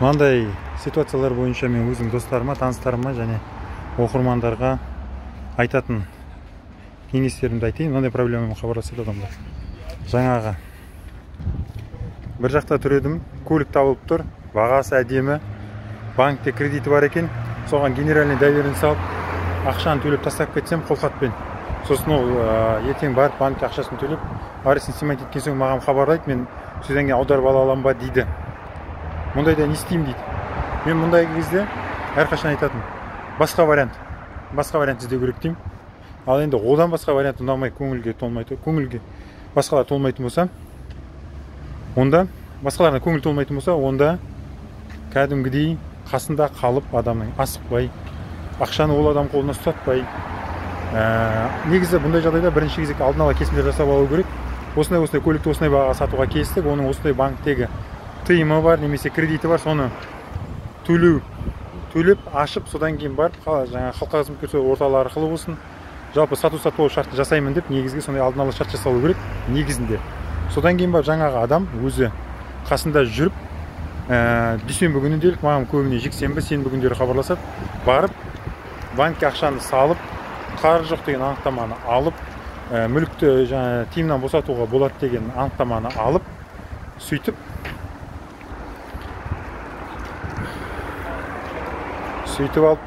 Мынандай ситуациялар бойынша мен өзім достарыма, таныстарыма және оқырмандарға айтатын кеңестерімді айтайын. Мынандай проблемамен хабарласады адамдар. Жаңағы бір жақта тұр едім, көлік табылып тұр, бағасы әдемі, банкте кредиті бар екен, соған генеральный доверенность салып, ақшаны төлеп тастап кетсем қолхатпен. Сосын ол ертең барып банкке ақшасын төлеп, арестін снимать еткен соң маған хабарлайды, мен содан кейін аударып ала аламын ба дейді. Мұндайда не істеймін дейді. Мен мұндай кезде әрқашан айтатын, басқа вариант іздеу керек деймін. Ал енді одан басқа вариант ұнамай, көңілге толмайды, көңілге басқалар толмайтын болса, онда басқаларына көңіл толмайтын болса, онда кәдімгідей қасында қалып адамның асықпай, ақшаны ол адам қолына ұстатпай. Негізі бұндай жағдайда бірінші кезекте алдын ала келісімдер жасап алу керек. Осындай көлікті осындай бағаға сатуға келістік, оның осындай банктегі тыйымы бар немесе кредиті бар, соны төлеп ашып, содан кейін барып жаңа халыққа қызмет көрсету орталығы арқылы болсын, жалпы сату-сатып алу шартын жасаймын деп негізгі сондай алдын ала шарт жасалу керек негізінде. Содан кейін барып жаңағы адам өзі қасында жүріп, дүйсенбі күні делік, маған көбіне жексенбі, сенбі күндері хабарласады, барып банкке ақшаны салып, қарыз жоқ деген анықтаманы алып, мүлікті жаңа тиымнан босатуға болады деген анықтаманы алып, сөйтіп алып,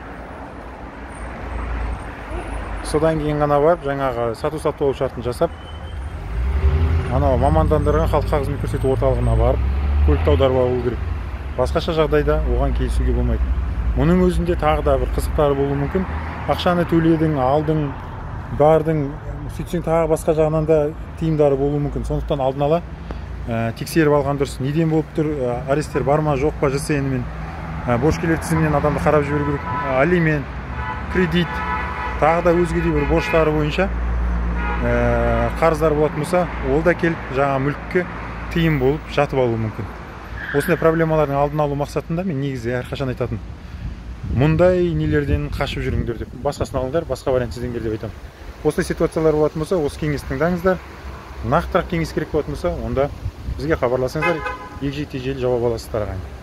содан кейін ғана барып жаңағы сату-сатып алу шартын жасап, анау мамандандырылған халыққа қызмет көрсету орталығына барып көлікті аударып алу керек. Басқаша жағдайда оған келісуге болмайды. Мұның өзінде тағы да бір қызықтары болуы мүмкін. Ақшаны төледің, алдың, бардың, сөйтсең тағы басқа жағынан да тиымдары болуы мүмкін. Сондықтан алдын ала тексеріп алған дұрыс. Неден болып тұр, аресттер бар ма, жоқ па, ЖСН-мен, борышкерлер тізімінен адамды қарап жіберу керек. Алимент, кредит, тағы да өзге де бір борыштары бойынша қарыздар болатын болса, ол да келіп жаңа мүлікке тыйым болып жатып алуы мүмкін. Осындай проблемалардың алдын алу мақсатында мен негізі әрқашан айтатын, мұндай нелерден қашып жүріңдер деп, басқасын алыңдар, басқа вариант іздеңдер деп айтамын. Осындай ситуациялар болатын болса, осы кеңесті тыңдаңыздар. Нақтырақ кеңес керек болатын болса, онда бізге хабарласыңыздар, егжей-тегжейлі жауап аласыздар ағайын.